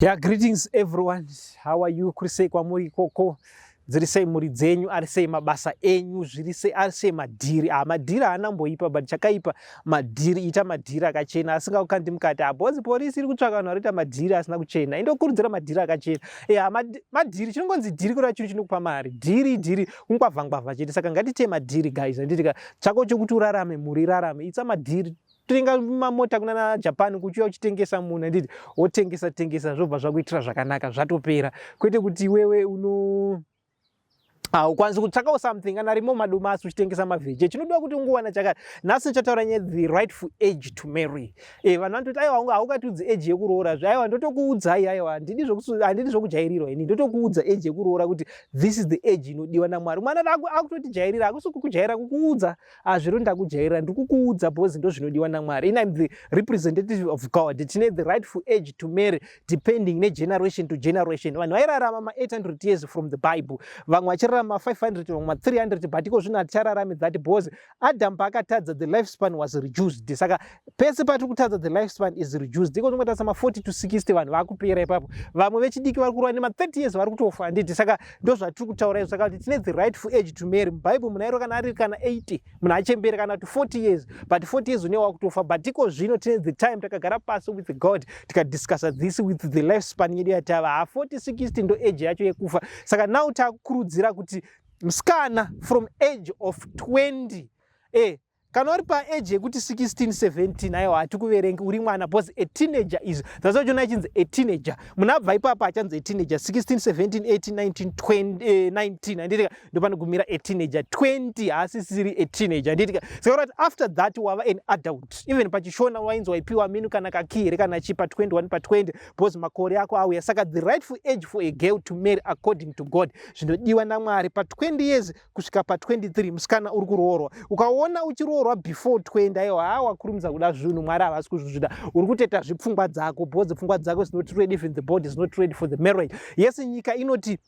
Yeah, greetings everyone. How are you? Kuri sei kwamuri ikoko? Dziri sei mhuri dzenyu? Ari sei mabasa enyu? Zviri sei? Ari sei madhiri? Ah, madhiri haana mboipa but chakaipa madhiri, ita madhiri akachena asingakukandi mukati. Ah, bozi polisi iri kutsvaka vanhu varikuita madhiri asina kuchena. Indokurudzira madhiri akachena. Yeah, madhiri chinongonzi dhiri kureva chinhu chinokupa mari. Dhiri dhiri kungwavhangwavha chete. Saka ngatiite madhiri guys. Handiti ka chako chokuti urarame mhuri irarame. Itsa madhiri tenga mamota kunana Japan kuchiuya uchitengesa munhu handiti wotengesa tengesa zvobva zvakuitira zvakanaka zvatopera kwete kuti iwewe uno haukwanisi kutsvakawo something kana rimo madomasi uchitengesa mavheji chinodiwa kuti ungowana chakati. Nhasi ndichataura nyaya the rightful age to marry. Vanhu vanototi aiwa haukatiudzi age yekuroora zve. Aiwa, ndotokuudzai, aiwa handidi zvokujairirwa ini, ndotokuudza age yekuroora kuti this is the age inodiwa naMwari. Mwana akutotijairira, hakusi kukujaira, kukuudza hazviro ndakujairira, ndiri kukuudza because ndo zvinodiwa naMwari. In I'm the representative of God. Tine the rightful age to marry depending negeneration to generation. Vanhu vairarama ma800 years from the Bible, vamwe vachirarama 500, vamwe ma300, but iko zvino hatichararami that because Adam paakatadza the life span was reduced. Saka pese patiri kutadza the life span is reduced. Iko tingotarisa ma40 to 60 vanhu vaakupera ipapo. Vamwe vechidiki vari kurova nema30 years vari kutofa, handiti? Saka ndo zvatiri kutaura izvo. Saka kuti tine the rightful age to marry muBhaibheri munhu airo kana ari kana 80 munhu achembere kana kuti 40 years, but 40 years une wakutofa. But iko zvino tine the time takagara pasi with God tikadiscussa this with the life span yedu yatava ha 40 60 ndo age yacho yekufa. Saka now takukurudzira kuti musikana from age of 20, kana uri paage yekuti 16 17, aiwa, hatikuverengi, uri mwana because a teenager is, that's why chona ichinzi a teenager. Munhu abva ipapa achanzi a teenager 16 17 18 19 20, 19, handitika? Ndopanogumira a teenager. 20 haasisiri a teenager, handitika? Saka kuti after that wava an adult. Even pachishona wainzi waipiwa minu kana kaki here kana chi pa21 pa20 because makore ako auya. Saka the rightful age for a girl to marry according to God, zvinodiwa naMwari, pa20 years kusvika pa23 musikana uri kuroorwa. Ukaona uchiroorwa before 20, aiwa, ha, wakurumidza kuda zvinhu. Mwari havasi kuzvizvida. Uri kutoita zvepfungwa dzako because pfungwa dzako is not ready, even the body is not ready for the marriage. Yes, nyika inoti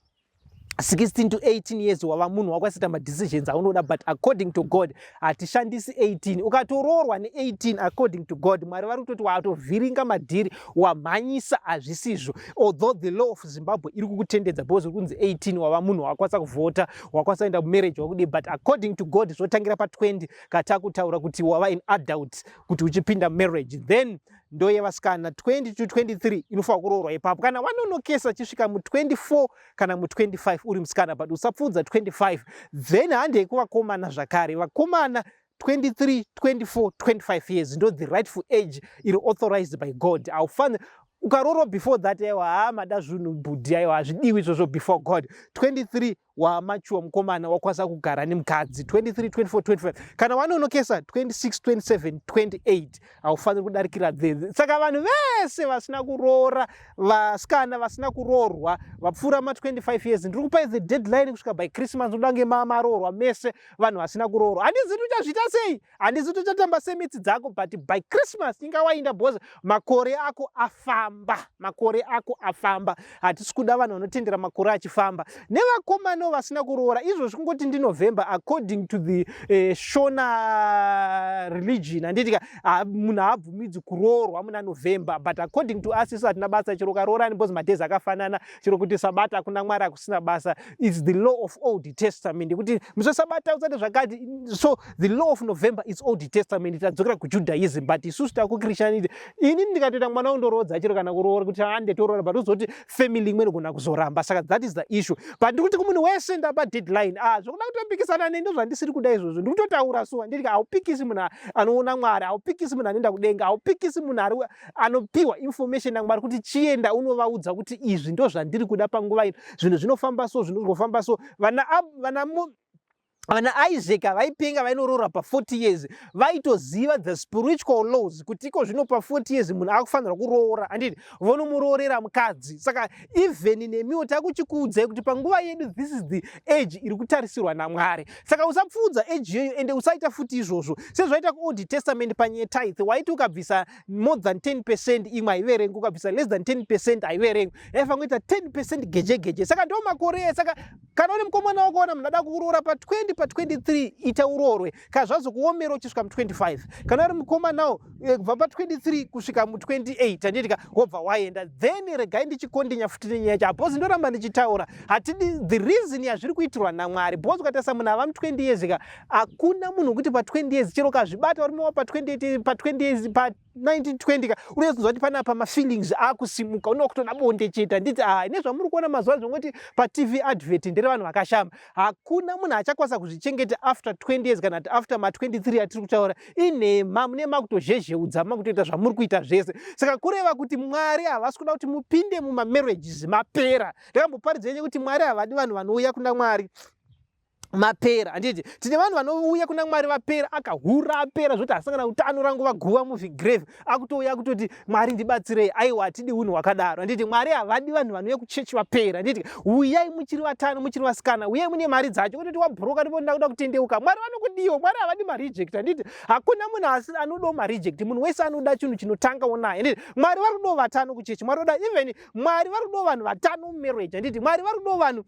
16 to 18 years wava munhu wakwasaita madecisions aunoda, but according to God hatishandisi 18. Ukatoroorwa ne18, according to God, Mwari vari kutoti watovhiringa madhiri, wamhanyisa, hazvisizvo. Although the law of Zimbabwe iri kukutendedza because uri kunzi 18 wava munhu wakwanisa kuvhota, wakwanisa kuenda kumarriage, wakudii, but according to God zvotangira pa20 katakutaura kuti wava an adult kuti uchipinda marriage. Then ndoyevasikana 20 to 23 inofanira kuroorwa ipapo. Kana wanonokesa chisvika mu24 kana mu25 uri musikana, but usapfuudza 25. Then handei kuvakomana zvakare. Vakomana 23 24 25 years ndo the rightful age iri authorized by God. Haufaniri ukaroorwa before that, aiwa, haa, mada zvinhu bhudhi, aiwa, hazvidiwi izvozvo before God. 23 wamachuwa mukomana wakwanisa kugara nemukadzi, 23 24 25. Kana wanonokesa 26 27 28, haufaniri kudarikira the. Saka vanhu vese vasina kuroora, vasikana vasina kuroorwa vapfuura ma25 years, ndiri kupai the deadline kusvika by Christmas ndoda kunge maroorwa mese. Vanhu vasina kuroorwa, handizi tichazviita sei, handizi tichatamba semitsi dzako, but by Christmas inga wainda because makore ako afamba, makore ako afamba. Hatisi kuda vanhu vanotendera makore achifamba. Nevakomanawo vasina kuroora izvozvi, kungoti ndiNovember according to the Shona religion, handitika? Munhu haabvumidzi kuroorwa muna November, but according to us isu hatina basa chero ukaroorani because madays akafanana. Chero kuti Sabata hakuna Mwari, hakusina basa. It's the law of Old Testament yekuti musi wesabata usati zvakati. So the law of November is Old Testament, tadzokera kuJudaism, but isusu takuChristianity. Ini ndikatoita mwana undoroodza chero kana kuroora kuti handetoroora, but uzoti family imwe inogona kuzoramba. Saka that is the issue. But ndikuti kumunhu wese ndapa deadline. Ah, zvokuda kutopikisana neni ndozvandisiri kuda izvozvo. Ndikutotaura so, handiti? Haupikisi munhu anoona Mwari, haupikisi munhu anoenda kudenga, haupikisi munhu ari anopiwa information naMwari kuti chienda unovaudza kuti izvi ndo zvandiri kuda panguva ino. Zvinhu zvinofamba so, zvinofamba so. Vana Isaac vaipenga vainoroora pa40 years, vaitoziva the spiritual laws kuti iko zvino pa40 years munhu akufanirwa kuroora, handiti? Vonomuroorera mukadzi. Saka even nemiwo takuchikuudzai kuti panguva yedu this is the age iri kutarisirwa naMwari. Saka usapfuudza age iyoyo, ende usaita futi izvozvo sezvaita kuOld Testament panyaya tithe. Waiti ukabvisa more than 10% imwe haiverengwi, ukabvisa less than 10% haiverengwi, yaifanira kuita 10% gejegeje. Saka ndo makore. Saka kana une mukomana wako, wana munhu ada kuroora pa20 pa23, ita uroorwe. Kana zvazokuomera, uchisvika mu25. Kana uri mukomanawo, kubva pa23 kusvika mu28, handitika, wobva waenda. Then regai ndichikondinya futi nenyaya yacho, because ndoramba ndichitaura, hatidi the reason yazviri kuitirwa naMwari, because ukatarisa munhu ava mu20 years ka, hakuna munhu wekuti pa20 years chero kazvibata varume wa pa28, pa20 years, pa 1920 ka, unozonzwa kuti panapa mafeelings akusimuka, unova kutoda bonde chete, handiti? Ah, nezvamuri kuona mazuva zvongoti paTV advert ndere vanhu vakashama. Hakuna munhu achakwanisa kuzvichengeta after 20 years kana kuti after ma23 atiri kutaura. Inhema, mune makutozhezheudza, makutoita zvamuri kuita zvese. Saka kureva kuti Mwari havasi kuda kuti mupinde mumamarriages mapera. Ndakamboparidza kuti Mwari havadi vanhu vanouya kuna Mwari mapera, handiti? Tine vanhu vanouya kuna Mwari vapera, akahura, apera zvoti asangana utano, rangu guva, movie grave, akutouya akutoti, "Mwari, ndibatsirei." Aiwa, hatidi unhu hwakadaro, handiti? Mwari havadi vanhu vanouya kuchechi vapera, handiti? Uyai muchiri vatano, muchiri vasikana, uyai mune mari dzacho, kutoti wabhuroka, ndipo ndakuda kutendeuka. Mwari vanokudiwo. Mwari havadi mareject, handiti? Hakuna munhu asi anodawo mareject. Munhu wese anoda chinhu chinotangawo naye, handiti? Mwari vari kudawo vatano kuchechi. Mwari voda, even Mwari vari kudawo vanhu vatano mumarriage, handiti? Mwari vari kudawo vanhu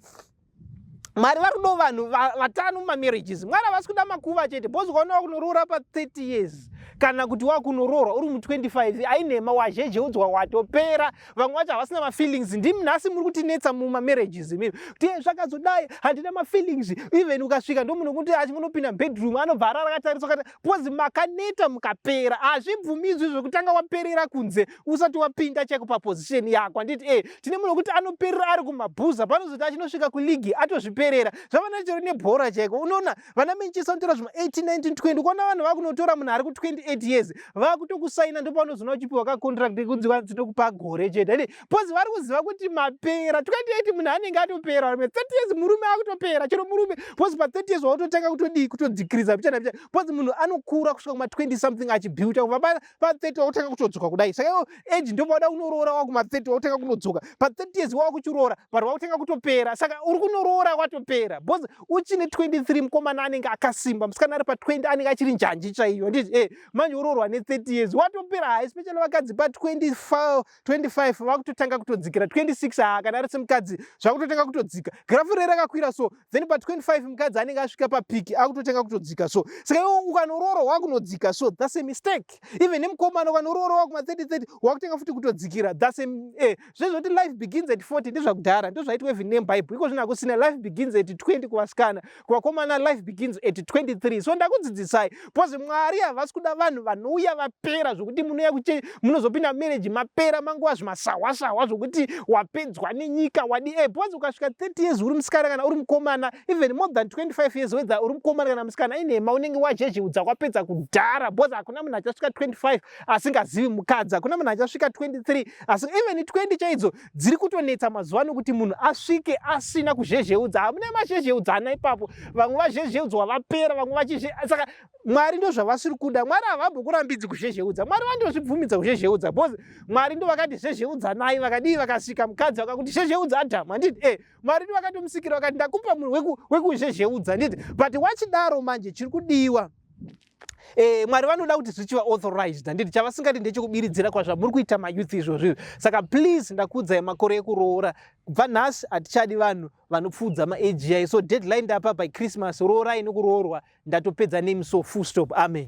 vatano mumamarriages. Mwari havasi kuda makuva chete, because ukaona wakunoroora pa30 years kana kuti wakunoroorwa uri mu25, ainhema, wazhezheudzwa, watopera. Vamwe vacho havasina mafeelings. Ndimi nhasi muri kutinetsa mumamarriages imimi, kuti zvakazodai, handina mafeelings. Even ukasvika, ndo munhu kuti achingonopinda mubedroom, anobva arara akatariswa kata, because makaneta, mukapera. Hazvibvumidzwi zvekutanga waperera kunze usati wapinda chaiko paposition yako, handiti? Tine munhu wekuti anoperera ari kumabhuza, panozoti achinosvika kuligi atozviperera. Zvavana chero nebhora chaiko, unoona vana Manchester vanotora zvima 18, 19, 20. Ukaona vanhu vakunotora munhu ari ku28 years, vakutokusaina, ndopaunozoona uchipiwa kacontract ekunzi dzinokupa gore chete, handiti? Because vari kuziva kuti mapera. 28 munhu anenge atopera, 30 years murume akutopera, chero murume, because pa30 years wautotanga kutodii, kutodecreasa pichana pichana, because munhu anokura kusvika kuma20 something achibuilta. Kubva pa30 wakutanga kutodzoka kudai. Saka iwo age ndopauda kunoroora wakuma30, wakutanga kunodzoka. Pa30 years wakuchiroora, but wakutanga kutopera. Saka uri kunoroora watopera, because uchine 23 mukomana anenge akasimba, musikana ari pa20 anenge achiri njanji chaiyo, handiti? Manje uroorwa ne30 years, watopera. Hai, especially vakadzi pa24, 25 vakutotanga kutodzikira, 26, ha, kana ari semukadzi zvakutotanga kutodzika. Graph rere rakakwira, so then pa25 mukadzi anenge asvika papeak, akutotanga kutodzika. So saka iwo ukanoroorwa wakunodzika, so that's a mistake. Even nemukomana, ukanoroorwa wakuma 30, 30, wakutenga futi kutodzikira. That's a zvezvoti life begins at 40 ndezvakudhara, ndozvaitwa even nebible. Iko zvino hakusina. Life begins at 20 kuvasikana, kuvakomana life begins at 23. So ndakudzidzisai, because Mwari havasi kuda vanhu vanouya vapera, zvokuti munouya munozopinda marriage mapera, manguva zvimasawasawa, zvokuti wapedzwa nenyika wadi. Because ukasvika 30 years uri musikana kana uri mukomana, even more than 25 years, whether uri mukomana kana musikana, inhema, unenge wazhezheudza, kwapedza kudhara, because hakuna munhu achasvika 25 asingazivi mukadzi. Hakuna munhu achasvika 23 asi even 20 chaidzo dziri kutonetsa mazuva ano kuti munhu asvike asina kuzhezheudza. Hamuna mazhezheudzana ipapo, vamwe vazhezheudzwa vapera, vamwe vachizhe. Saka Mwari ndo zvavasiri kuda. Mwari havambokurambidzi kuzhezheudza. Mwari vandozvibvumidza kuzhezheudza, because Mwari ndo vakati zhezheudzanai. Vakadii? Vakasika mukadzi, vakakuti zhezheudza Adhamu, handiti? Mwari ndo vakatomusikira, vakati ndakupa munhu wekuzhezheudza, handiti? But wachidaro manje, chiri kudiwa, Mwari vanoda kuti zvichiva authorized, handiti? Chavasingati ndechekubiridzira kwazvamuri kuita mayouth izvozvo. Saka please, ndakuudzai makore ekuroora. Kubva nhasi hatichadi vanhu vanopfuudza maagi. So deadline ndapa by Christmas, roorai nekuroorwa. Ndatopedza nemi, so full stop. Amen.